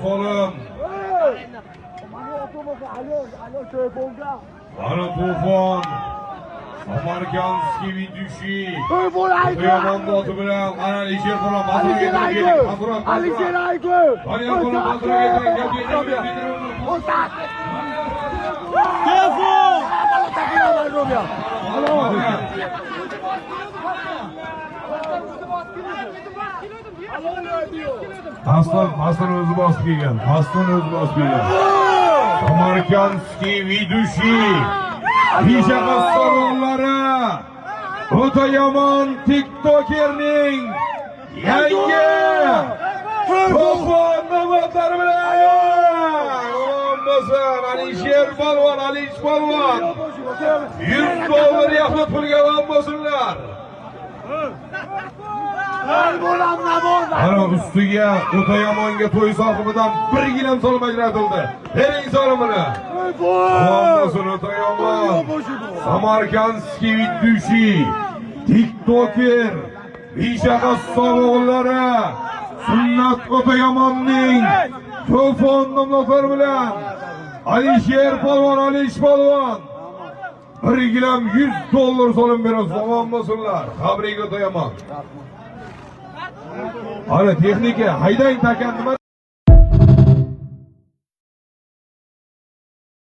Solim. Ana To'fon. Samarkandskiy ведущий. O'ta oti bilan ana Alisher Polvon Alisher Manzuraga Aygu! keldi. Manzura, Alisher Manzura. Aygu! Doniyor Polvon Manzuraga keldi. Telefon! Aslan, Aslan o'zi bosib kelgan. Aslan o'zi bosib kelgan. Samarkandskiy ведущий. Nisha qassobonlari. O'ta yomon TikTokerning yangi To'fon navbatlari bilan omon bo'lsin Alisher Polvon, Alish Polvon. 100 dollar yaxlit pulga omon bo'lsinlar. Ana ustiga o'ta yomonga to'y sohibidan bir gilam solim ajratildi. Bering solimini. Omon bo'lsin o'ta yomon. Samarkandskiy ведущий, TikToker, Visha qassob o'g'illari Sunnat o'ta yomonning To'fon nomlari bilan Alisher Polvon, Alish Polvon. Bir gilam 100 dollar solim berasiz. Omon bo'lsinlar. Tabrik o'ta yomon. Ana texnika, haydang takan nima?